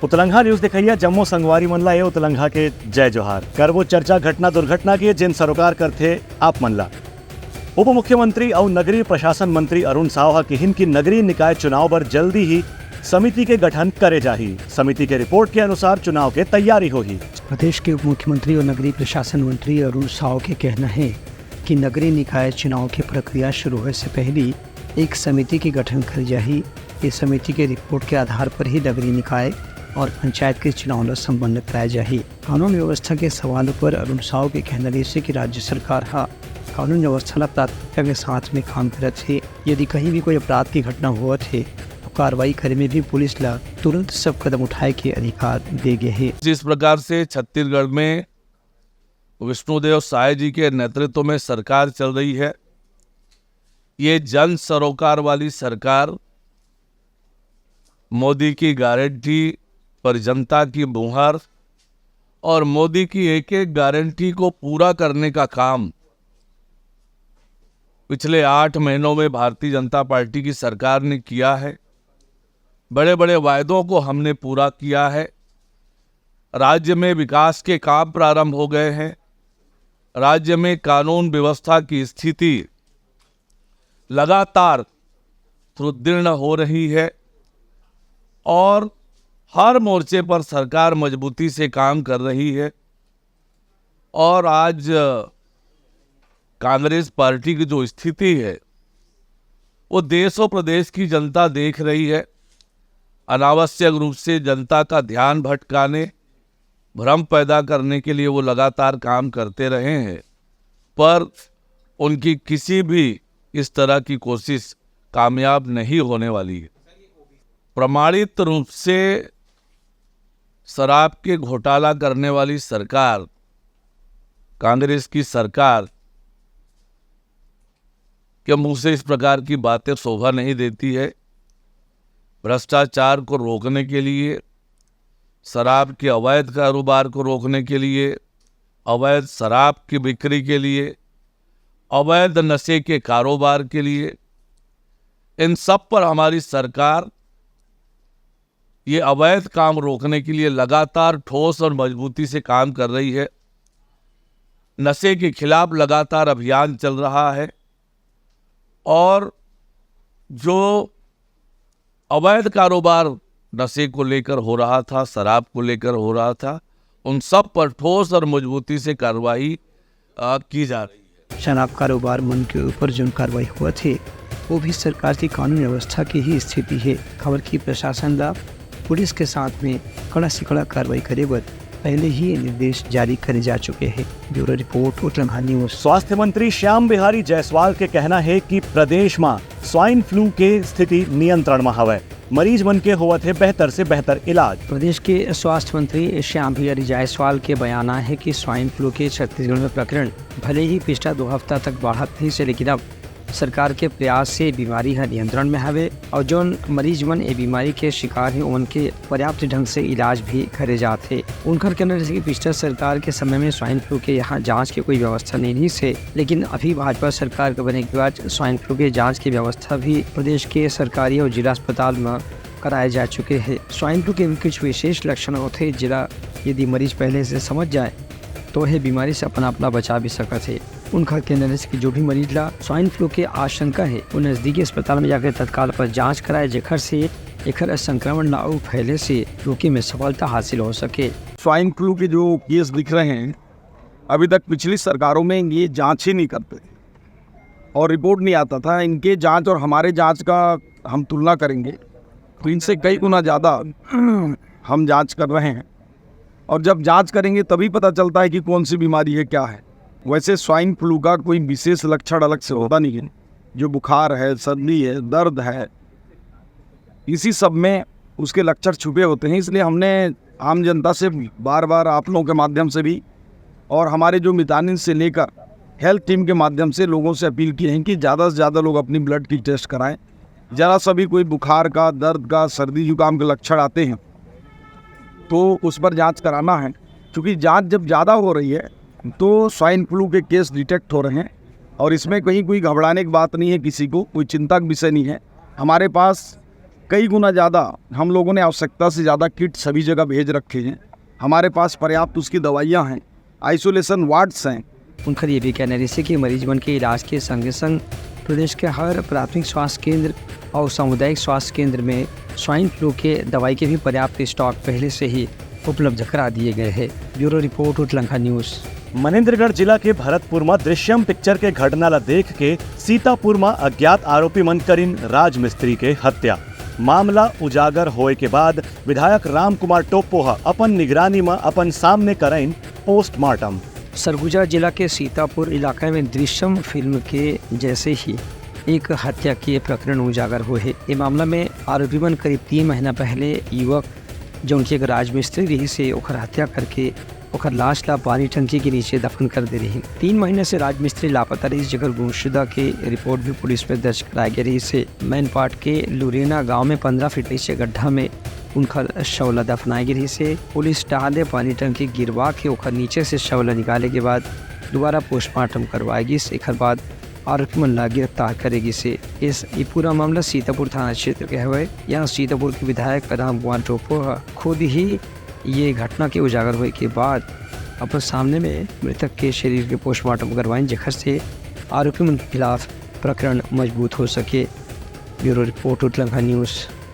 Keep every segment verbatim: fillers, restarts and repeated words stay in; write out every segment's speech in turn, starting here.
उतलंघा news देखइया जम्मो संगवारी मन ला ए उतलंघा के जय जोहार। करबो चर्चा घटना दुर्घटना के, जेन सरोकार करथे आप मन ला। उप मुख्यमंत्री अउ नगरीय प्रशासन मंत्री अरुण साव ह किहिन कि नगरीय निकाय चुनाव बर जल्दी ही समिति के गठन करे जाही। समिति के रिपोर्ट के अनुसार चुनाव के तैयारी होही। प्रदेश के उप मुख्यमंत्री और नगरीय प्रशासन मंत्री अरुण साव के कहना है कि नगरीय निकाय चुनाव की प्रक्रिया शुरू होए से पहली एक समिति के गठन करे जाही। ये समिति के रिपोर्ट के आधार पर ही नगरीय निकाय और पंचायत के चुनाव ला संपन्न कराए जाही। कानून व्यवस्था के सवाल पर अरुण साव के कहना रहिसे कि राज्य सरकार ह कानून व्यवस्था ला प्राथमिकता के साथ में काम करत हे। यदि कहीं भी कोई अपराध की घटना होवत हे, तो कार्रवाई करे में भी पुलिस ला तुरंत सब कदम उठाए के अधिकार दे गे हे। जिस प्रकार से छत्तीसगढ़ में विष्णुदेव साय जी के नेतृत्व में सरकार चल रही है, ये जन सरोकार वाली सरकार, मोदी की गारंटी पर जनता की मुहर और मोदी की एक एक गारंटी को पूरा करने का काम पिछले आठ महीनों में भारतीय जनता पार्टी की सरकार ने किया है। बड़े बड़े वायदों को हमने पूरा किया है। राज्य में विकास के काम प्रारंभ हो गए हैं। राज्य में कानून व्यवस्था की स्थिति लगातार सुदृढ़ हो रही है और हर मोर्चे पर सरकार मजबूती से काम कर रही है। और आज कांग्रेस पार्टी की जो स्थिति है, वो देश और प्रदेश की जनता देख रही है। अनावश्यक रूप से जनता का ध्यान भटकाने, भ्रम पैदा करने के लिए वो लगातार काम करते रहे हैं, पर उनकी किसी भी इस तरह की कोशिश कामयाब नहीं होने वाली है। प्रमाणित रूप से शराब के घोटाला करने वाली सरकार, कांग्रेस की सरकार के मुंह से इस प्रकार की बातें शोभा नहीं देती है। भ्रष्टाचार को रोकने के लिए, शराब के अवैध कारोबार को रोकने के लिए, अवैध शराब की बिक्री के लिए, अवैध नशे के कारोबार के लिए, इन सब पर हमारी सरकार ये अवैध काम रोकने के लिए लगातार ठोस और मजबूती से काम कर रही है। नशे के खिलाफ लगातार अभियान चल रहा है और जो अवैध कारोबार नशे को लेकर हो रहा था, शराब को लेकर हो रहा था, उन सब पर ठोस और मजबूती से कार्रवाई, अ, की जा रही है। शराब कारोबार मन के ऊपर जोन कार्रवाई होवत हे, वो भी सरकार की कानून व्यवस्था की ही स्थिति है। खबर की प्रशासन ला पुलिस के साथ में कड़ा से कड़ा कार्रवाई करे बर पहले ही निर्देश जारी करे जा चुके हैं। ब्यूरो रिपोर्ट, उतरंगा न्यूज। स्वास्थ्य मंत्री श्याम बिहारी जायसवाल के कहना है कि प्रदेश में स्वाइन फ्लू के स्थिति नियंत्रण में हवय। मरीज मन के होवत हे बेहतर से बेहतर इलाज। प्रदेश के स्वास्थ्य मंत्री श्याम बिहारी जायसवाल के बयान आए है कि स्वाइन फ्लू के छत्तीसगढ़ में प्रकरण भले ही पिछला दो हफ्ता तक बढ़त रहिस हे, लेकिन अब सरकार के प्रयास से बीमारी ह नियंत्रण में हवे और जोन मरीज मन ए बीमारी के शिकार हे, उमन के पर्याप्त ढंग से इलाज भी करे जात हे। उनकर कहना रहिस कि पिछला सरकार के समय में स्वाइन फ्लू के यहाँ जांच के कोई व्यवस्था नहीं रहिस हे, लेकिन अभी भाजपा सरकार के बने के बाद स्वाइन फ्लू के जांच की व्यवस्था भी प्रदेश के सरकारी और जिला अस्पताल में कराए जा चुके हे। स्वाइन फ्लू के भी कुछ विशेष लक्षण होथे, जेला यदि मरीज पहले से समझ जाए, तो ये बीमारी से अपना आप ला बचा भी सकत हे। उनका कहना रहिस कि जो भी मरीज ला स्वाइन फ्लू के आशंका हे, वो नजदीकी अस्पताल में जाकर तत्काल पर जांच कराए, जेकर से एकर संक्रमण ला अउ फैले से रोके में सफलता हासिल हो सके। स्वाइन फ्लू के जो केस दिख रहे हैं, अभी तक पिछली सरकारों में ये जांच ही नहीं करते और रिपोर्ट नहीं आता था। इनके जांच और हमारे जांच का हम तुलना करेंगे, तो इनसे कई गुना ज़्यादा हम जांच कर रहे हैं। और जब जांच करेंगे, तभी पता चलता है कि कौन सी बीमारी है, क्या है। वैसे स्वाइन फ्लू का कोई विशेष लक्षण अलग से होता नहीं है। जो बुखार है, सर्दी है, दर्द है, इसी सब में उसके लक्षण छुपे होते हैं। इसलिए हमने आम जनता से बार बार, आप लोगों के माध्यम से भी और हमारे जो मितानिन से लेकर हेल्थ टीम के माध्यम से लोगों से अपील की है कि ज़्यादा से ज़्यादा लोग अपनी ब्लड की टेस्ट कराएं। ज़रा सा भी कोई बुखार का, दर्द का, सर्दी जुकाम के लक्षण आते हैं, तो उस पर जांच कराना है, क्योंकि जांच जब ज़्यादा हो रही है, तो स्वाइन फ्लू के केस डिटेक्ट हो रहे हैं। और इसमें कहीं कोई घबराने की बात नहीं है, किसी को कोई चिंता का विषय नहीं है। हमारे पास कई गुना ज़्यादा हम लोगों ने आवश्यकता से ज़्यादा किट सभी जगह भेज रखे हैं। हमारे पास पर्याप्त उसकी दवाइयाँ हैं, आइसोलेशन वार्ड्स हैं। उनकर ये भी कहना रहिसे कि मरीज मन के इलाज के संगे संग प्रदेश के हर प्राथमिक स्वास्थ्य केंद्र और सामुदायिक स्वास्थ्य केंद्र में स्वाइन फ्लू के दवाई के भी पर्याप्त स्टॉक पहले से ही उपलब्ध करा दिए गए हैं। ब्यूरो रिपोर्ट, उतलंघा न्यूज। मनेंद्रगढ़ जिला के भरतपुर म दृश्यम पिक्चर के घटना ला देख के सीतापुर म अज्ञात आरोपी मन करिन राजमिस्त्री के हत्या। मामला उजागर होए के बाद विधायक राम कुमार टोप्पो ह अपन निगरानी म अपन सामने करइन पोस्टमार्टम। सरगुजा जिला के सीतापुर इलाका में दृश्यम फिल्म के जैसे ही एक हत्या के प्रकरण उजागर हुए हे। ये मामला में आरोपी मन करीब तीन महीना पहले युवक, जो उनके एक राजमिस्त्री रहिस हे, ओकर हत्या करके ओकर लाश ला पानी टंकी के नीचे दफन कर दे रहिन। तीन महीने से राजमिस्त्री लापता रहिस, जेकर गुमशुदा के रिपोर्ट भी पुलिस में दर्ज कराए गए रहिस हे। मैनपाट के लुरेना गांव में पन्द्रह फीट नीचे गड्ढा में उनकर शव ला दफनाए गए रहिस हे। पुलिस डहार ले पानी टंकी गिरवा के ओकर नीचे से शव ला निकाले के बाद दोबारा पोस्टमार्टम करवाए गिस। एकर बाद आरोपी मन ला गिरफ्तार करे गिस हे। इस, ये पूरा मामला सीतापुर थाना क्षेत्र के हवय। यहाँ सीतापुर के विधायक राम कुमार टोप्पो ह खुद ही ये घटना के उजागर होए के बाद अपन सामने में मृतक के शरीर के पोस्टमार्टम करवाइन, जेखर से आरोपी मन के खिलाफ प्रकरण मजबूत हो सके। ब्यूरो रिपोर्ट, उतलंघा न्यूज।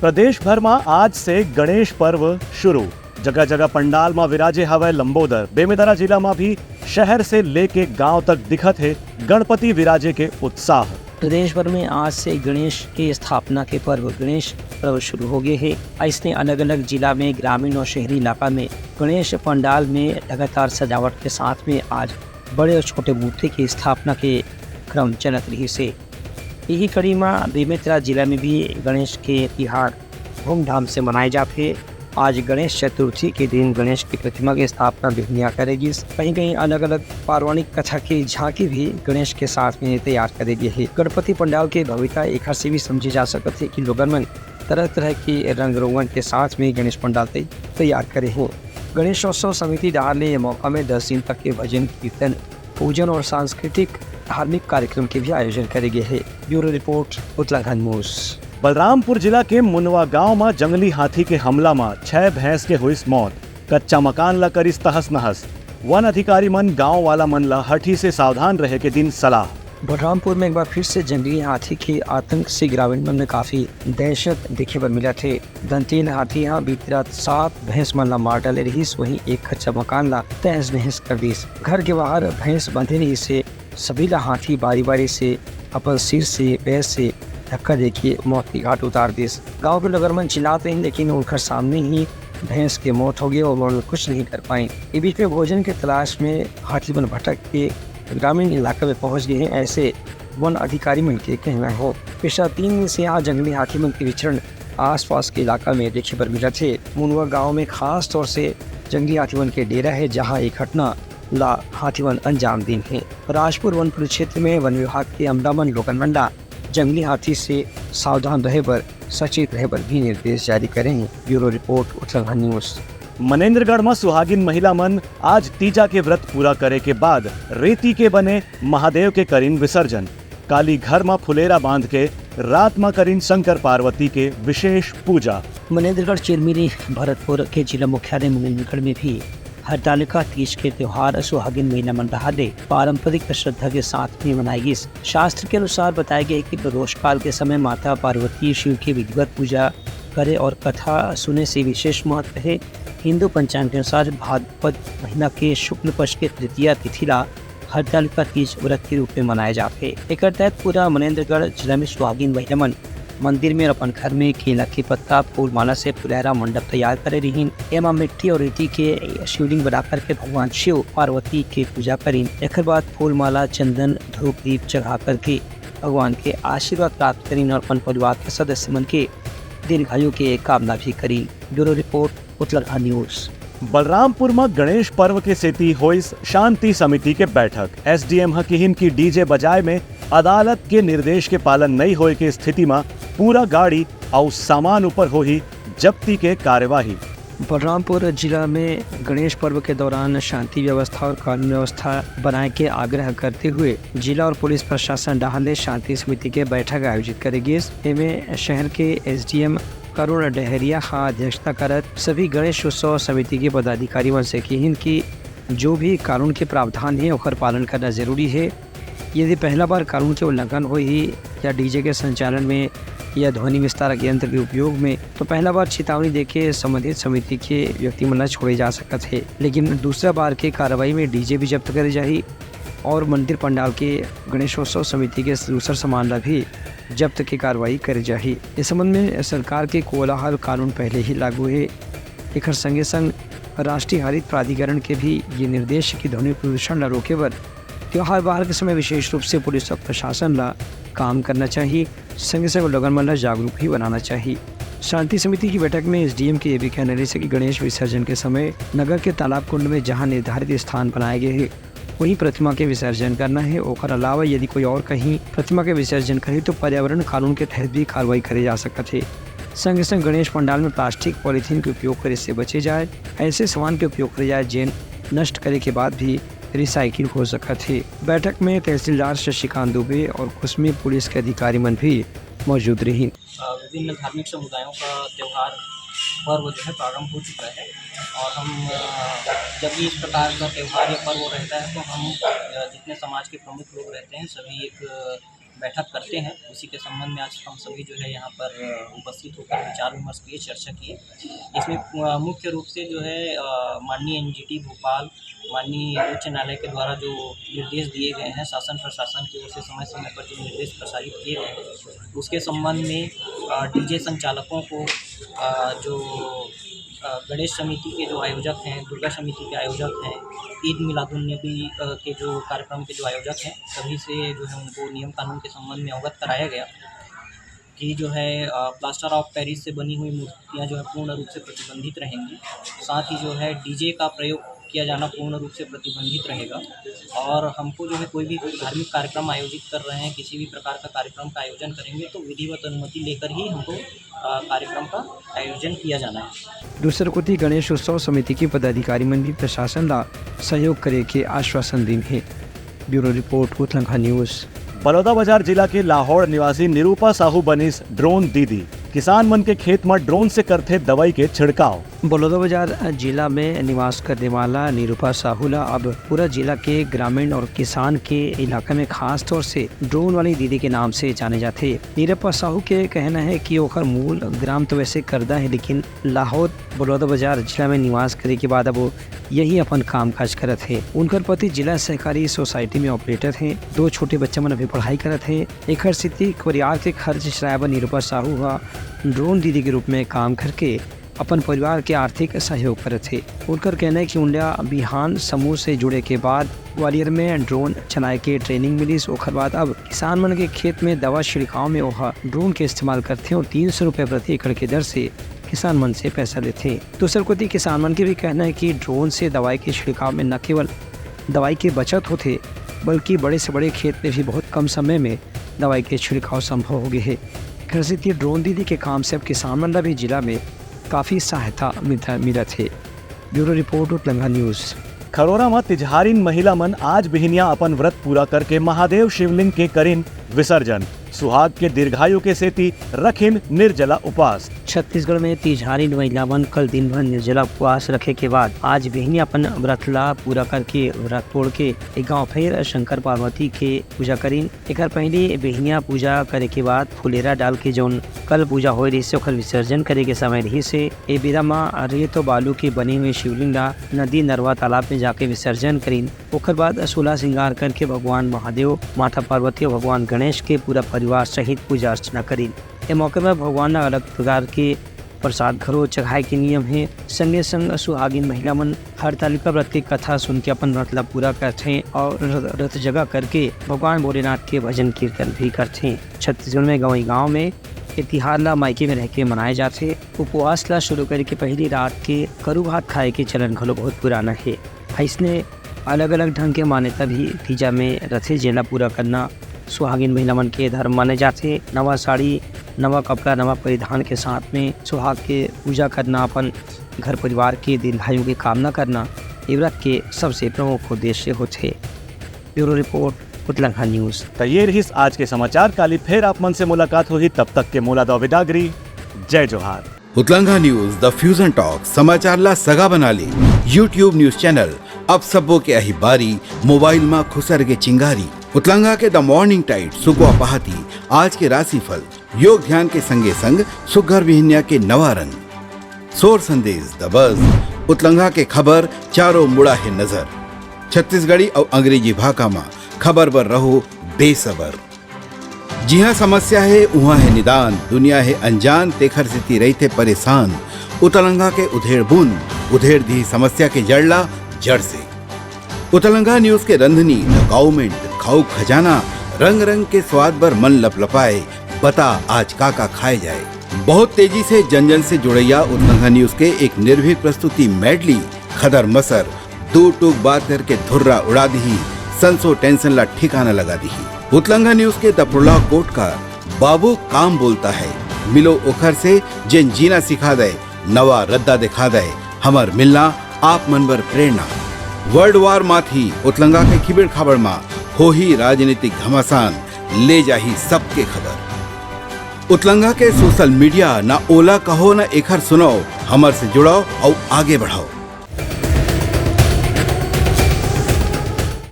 प्रदेश भर म आज से गणेश पर्व शुरू। जगह जगह पंडाल म विराजे हवय लंबोदर। बेमेतरा जिला म भी शहर से लेके गांव तक दिखत हे गणपति विराजे के उत्साह। प्रदेश भर में आज से गणेश के स्थापना के पर्व, गणेश पर्व शुरू हो गए हे। अइसने अलग-अलग जिला में ग्रामीण और शहरी इलाका में गणेश पंडाल में लगातार सजावट के साथ में आज बड़े और छोटे मूर्ति की स्थापना के क्रम चलत रहिस हे। यही कड़ी म बेमेतरा जिला में भी गणेश के तिहार धूमधाम से मनाए जाथे। आज गणेश चतुर्थी के दिन गणेश की प्रतिमा की स्थापना भी यहाँ करे गिस। कहीं-कहीं अलग-अलग पौराणिक कथा की झांकी भी गणेश के साथ में तैयार करे गे हे। गणपति पंडाल के भव्यता एखर से भी समझे जा सकत हे कि लोगन मन तरह-तरह के रंग रोगन के साथ में गणेश पंडाल तै-, तैयार करे हे। गणेशोत्सव समिति डहार ले ये मौका में दस दिन तक के भजन कीर्तन, पूजन और सांस्कृतिक धार्मिक कार्यक्रम के भी आयोजन करे गे हे। ब्यूरो रिपोर्ट, उतलाघंड न्यूज। बलरामपुर जिला के मुनवा गांव म जंगली हाथी के हमला म छह भैंस के होइस मौत। कच्चा मकान ला करिस तहस नहस। वन अधिकारी मन गांव वाला मन ला हठी से सावधान रहे के दिन सलाह। बलरामपुर में एक बार फिर से जंगली हाथी के आतंक से ग्रामीण मन में काफी दहशत देखे बर मिलत हे। दंतैल हाथी ह बीती रात सात भैंस मन ला मार डाले रहिस, वहीं एक कच्चा मकान ला तहस नहस कर दिस। घर के बाहर भैंस बंधे रहिस हे, सभी ला हाथी बारी-बारी से अपन सिर से, पैर से धक्का देके मौत के घाट उतार दिस। गांव के लोगन मन चिल्लात रहिन, लेकिन उनकर सामने ही भैंस के मौत हो गई और वो कुछ नहीं कर पाइन। ये बीच में भोजन के तलाश में हाथी मन भटक के ग्रामीण इलाका में पहुंच गए हैं, ऐसे वन अधिकारी मन के कहना है। पिछला तीन दिन से यहाँ जंगली हाथी मन के विचरण आसपास के इलाका में देखे बर मिलत हे। मुनवा गांव में खास तौर से जंगली हाथी मन के डेरा है, जहां ये घटना ला हाथी मन अंजाम दीन हे। राजपुर वन परिक्षेत्र में वन विभाग के अमला मन लोगन मन ला जंगली हाथी से सावधान रहे बर, सचेत रहे बर भी निर्देश जारी करे हैं। Bureau report, Uttarakhand news. Manendragarh म सुहागिन महिला मन आज तीजा के व्रत पूरा करे के बाद रेती के बने महादेव के करिन विसर्जन। काली घर म फुलेरा बांध के रात म करिन शंकर पार्वती के विशेष पूजा। मनेंद्रगढ़ चिरमिरी भरतपुर के जिला मुख्यालय मनेंद्रगढ़ में भी हरतालिका तीज के त्योहार सुहागिन महिला मन डहार ले पारंपरिक श्रद्धा के साथ में मनाए गिस। शास्त्र के अनुसार बताए गए कि प्रदोष काल के समय माता पार्वती शिव की विधिवत पूजा करे और कथा सुने से विशेष महत्व है। हिंदू पंचांग के अनुसार भाद्रपद महीना के शुक्ल पक्ष के तृतीया तिथि ला हरतालिका तीज व्रत के रूप में मनाए जाथे। एकर तहत पूरा मनेंद्रगढ़ जिला में सुहागिन महिला मन मंदिर में अपन घर में केला के पत्ता, फूल माला से फुलैरा मंडप तैयार करे रहिन। एमा मिट्टी और रेती के शिवलिंग बना करके भगवान शिव पार्वती के पूजा करिन। एकर बाद फूल माला, चंदन, धूप, दीप जगा करके भगवान के आशीर्वाद प्राप्त करिन और अपन परिवार के सदस्य मन के दीर्घायु के कामना भी करिन। ब्यूरो रिपोर्ट, उतलाघाट न्यूज। बलरामपुर म गणेश पर्व के सेती होइस शांति समिति के बैठक। एसडीएम ह किहिन कि डीजे बजाए में अदालत के निर्देश के पालन नइ होए के स्थिति म पूरा गाड़ी अउ सामान ऊपर होही जब्ती के कार्यवाही। बलरामपुर जिला में गणेश पर्व के दौरान शांति व्यवस्था और कानून व्यवस्था बनाए के आग्रह करते हुए जिला और पुलिस प्रशासन डहार ले शांति समिति के बैठक आयोजित करे गिस। एमे शहर के एसडीएम करुण डहरिया हा अध्यक्षता करत सभी गणेश उत्सव समिति के पदाधिकारी मन से किहिन कि जो भी कानून के प्रावधान हे, ओकर पालन करना जरूरी हे। यदि पहला बार कानून के उल्लंघन होही या डीजे के संचालन में या ध्वनि विस्तारक यंत्र के उपयोग में, तो पहला बार चेतावनी देके संबंधित समिति के व्यक्ति मन ला छोड़े जा सकत हे, लेकिन दूसरा बार के कार्रवाई में डीजे भी जब्त करे जाही और मंदिर पंडाल के गणेशोत्सव समिति के दूसर सामान ला भी जब्त के कार्रवाई करे जाही। इस संबंध में सरकार के कोलाहल कानून पहले ही लागू हे। एखर संगे संग राष्ट्रीय हरित प्राधिकरण के भी ये निर्देश हे कि ध्वनि प्रदूषण ला रोके बर त्योहार बाहर के समय विशेष रूप से पुलिस और प्रशासन ला काम करना चाहिए, संगे संग लोगन मन ला जागरूक भी बनाना चाहिए। शांति समिति की बैठक में एसडीएम के ये भी कहना रहिस कि गणेश विसर्जन के समय नगर के तालाब कुंड में जहां निर्धारित स्थान बनाए गए हे, वहीं प्रतिमा के विसर्जन करना हे। ओकर अलावा यदि कोई और कहीं प्रतिमा के विसर्जन करही, तो पर्यावरण कानून के तहत भी कार्रवाई करे जा सकत हे। संगे संग गणेश पंडाल में प्लास्टिक, पॉलीथीन के उपयोग करे से बचे जाए। ऐसे सामान के उपयोग करे जाए, जेन नष्ट करे के बाद भी रिसाइकिल हो सकत हे। बैठक में तहसीलदार शशिकांत दुबे और कुसमी पुलिस के अधिकारी मन भी मौजूद रहिन। अ, विभिन्न धार्मिक समुदायों का त्यौहार, पर्व जो है प्रारंभ हो चुका है और हम, अ, जब भी इस प्रकार का त्यौहार या पर्व रहता है तो हम, अ, जितने समाज के प्रमुख लोग रहते हैं सभी एक, अ, बैठक करते हैं। उसी के संबंध में आज हम सभी जो है यहाँ पर, अ, उपस्थित होकर विचार विमर्श किए, चर्चा किए। इसमें, अ, मुख्य रूप से जो है, अ, माननीय एनजीटी भोपाल, माननीय उच्च न्यायालय के द्वारा जो निर्देश दिए गए हैं, शासन प्रशासन की ओर से समय समय पर जो निर्देश प्रसारित किए गए हैं, उसके संबंध में, अ, डीजे संचालकों को, अ, जो, अ, गणेश समिति के जो आयोजक हैं, दुर्गा समिति के आयोजक हैं, ईद मिलादुन्नबी, अ, के जो कार्यक्रम के जो आयोजक हैं, सभी से जो है उनको नियम कानून के संबंध में अवगत कराया गया कि जो है, अ, प्लास्टर ऑफ पेरिस से बनी हुई मूर्तियाँ जो है पूर्ण रूप से प्रतिबंधित रहेंगी। साथ ही जो है डीजे का प्रयोग किया जाना पूर्ण रूप से प्रतिबंधित रहेगा और हमको जो है कोई भी धार्मिक कार्यक्रम आयोजित कर रहे हैं, किसी भी प्रकार का कार्यक्रम का आयोजन करेंगे तो विधिवत अनुमति लेकर ही हमको, अ, कार्यक्रम का आयोजन किया जाना है। दूसर कोति गणेश उत्सव समिति के पदाधिकारी मन भी प्रशासन ला सहयोग करे के आश्वासन दिन हे। ब्यूरो रिपोर्ट, उथलंखा न्यूज। बलौदाबाजार जिला के लाहौड़ निवासी निरूपा साहू बनिस ड्रोन दीदी। किसान मन के खेत म ड्रोन से करथे दवाई के छिड़काव। बलौदाबाजार जिला में निवास करने वाला निरूपा साहू ला अब पूरा जिला के ग्रामीण और किसान के इलाका में खास तौर से ड्रोन वाली दीदी के नाम से जाने जाथे। निरूपा साहू के कहना है कि ओकर मूल ग्राम तो वैसे करदा है, लेकिन लाहौर बलौदाबाजार जिला में निवास करे के बाद अब वो यही अपन काम काज करत हे। उनकर पति जिला सहकारी सोसाइटी में ऑपरेटर हे। दो छोटे बच्चा मन अभी पढ़ाई करत हे। एखर सेती परिवार के खर्च चलाए बर निरूपा साहू ह ड्रोन दीदी के रूप में काम करके अपन परिवार के आर्थिक सहयोग करत हे। उनकर कहना है कि उनला बिहान समूह से जुड़े के बाद ग्वालियर में ड्रोन चलाए के ट्रेनिंग मिलिस। ओखर बाद अब किसान मन के खेत में दवा छिड़काव में ओह ड्रोन के इस्तेमाल करथे और तीन सौ रुपये प्रति एकड़ के दर से किसान मन से पैसा लेथे। दूसर कोति किसान मन के भी कहना है कि ड्रोन से दवाई के छिड़काव में न केवल दवाई के बचत होथे, बल्कि बड़े से बड़े खेत में भी बहुत कम समय में दवाई के छिड़काव संभव हो गए हे। एखर सेती ड्रोन दीदी के काम से अब किसान मन ला भी जिला में काफी सहायता मिलता, मिलत हे। ब्यूरो रिपोर्ट, उतलंघा न्यूज। खरोरा म तिजहारिन महिला मन आज बिहनिया अपन व्रत पूरा करके महादेव शिवलिंग के करिन विसर्जन। सुहाग के दीर्घायु के सेती रखिन निर्जला उपास। छत्तीसगढ़ में तिजहारिन महिला मन कल दिन भर निर्जला उपवास रखे के बाद आज बिहनिया अपन व्रत ला पूरा करके व्रत तोड़ के एक गांव फेर शंकर पार्वती के पूजा करिन। एकर पहिली बिहनिया पूजा करे के बाद फुलेरा डाल के जौन कल पूजा होए रहिस हे, ओकर विसर्जन करे के समय रहिस हे। ए बेरा म रेत अउ बालू के बने हुए शिवलिंग ला नदी, नरवा, तालाब में जाके विसर्जन करिन। ओकर बाद सोलह श्रृंगार करके भगवान महादेव, माता पार्वती अउ भगवान गणेश के पूरा परिवार सहित पूजा अर्चना करिन। ए मौके म भगवान ला अलग प्रकार के प्रसाद घलो चढ़ाए के नियम हे। संगे संग सुहागिन महिला मन हरतालिका व्रत के कथा सुन के अपन व्रत ला पूरा करथे और र-, रथ जगह करके भगवान भोलेनाथ के भजन कीर्तन भी करथे। छत्तीसगढ़ में गाँव गाँव में ये तिहार ला मायके में रह के मनाए जाथे। उपवास ला शुरू करे के पहली रात के करू भात खाए के चलन घलो बहुत पुराना हे। अइसने अलग-अलग ढंग के मान्यता भी तीजा में रथे, जेला पूरा करना सुहागिन महिला मन के धर्म माने जाथे। नवा साड़ी, नवा कपड़ा, नवा परिधान के साथ में सुहाग के पूजा करना, अपन घर परिवार के दीर्घायु के कामना करना, ये व्रत के सबसे प्रमुख उद्देश्य होथे। ब्यूरो रिपोर्ट, उतलंघा न्यूज। त ये रहिस आज के समाचार। काली फेर आप मन से मुलाकात होही, तब तक के मोला दव बिदागरी। जय जोहार। उतलंघा न्यूज, द फ्यूजन टॉक, समाचार ला सगा बना ले। YouTube न्यूज चैनल, अब सबो के आही बारी, मोबाइल मा खुसर के चिंगारी। उतलंघा के द मॉर्निंग टाइड, सुकवा पहाती, आज के राशिफल, योग ध्यान के संगे संग सुग्घर बिहनिया के नवा रंग, सोर संदेश, द बज, उतलंघा के खबर, चारों मुड़ा हे नजर। छत्तीसगढ़ी अउ अंग्रेजी भाखा मा खबर बर रहो बेसबर। जिहाँ समस्या हे, उहाँ हे निदान, दुनिया हे अनजान, तेखर सेती रहिथे परेशान। उतलंघा के उधेड़ बूंद, उधेड़ दिही समस्या के जड़ ला जड़ से। उतलंघा न्यूज के रंधनी, द काउमेंट, खाऊ खजाना, रंग रंग के स्वाद बर मन लपलपाए, बता आज का का खाए जाए। बहुत तेजी से जन जन से जुड़ैया उतलंघा न्यूज के एक निर्भीक प्रस्तुति मेडली, खदर मसर, दू टूक बात करके धुर्रा उड़ा दिही, संसो टेंशन ला ठिकाना लगा दिही। उतलंघा न्यूज के द प्रोलॉग कोट का बाबू काम बोलता है, मिलो ओखर से जेन जीना सिखा दे, नवा रद्दा दिखा दे, हमर मिलना आप मन बर प्रेरणा। वर्ल्ड वार माथी उतलंघा के खिबड़ खाबड़ मा होही राजनीतिक घमासान, ले जाही सबके खबर। उतलंघा के सोशल मीडिया, ना ओला कहो ना एखर सुनाओ, हमर से जुड़ाओ अउ आगे बढ़ाओ।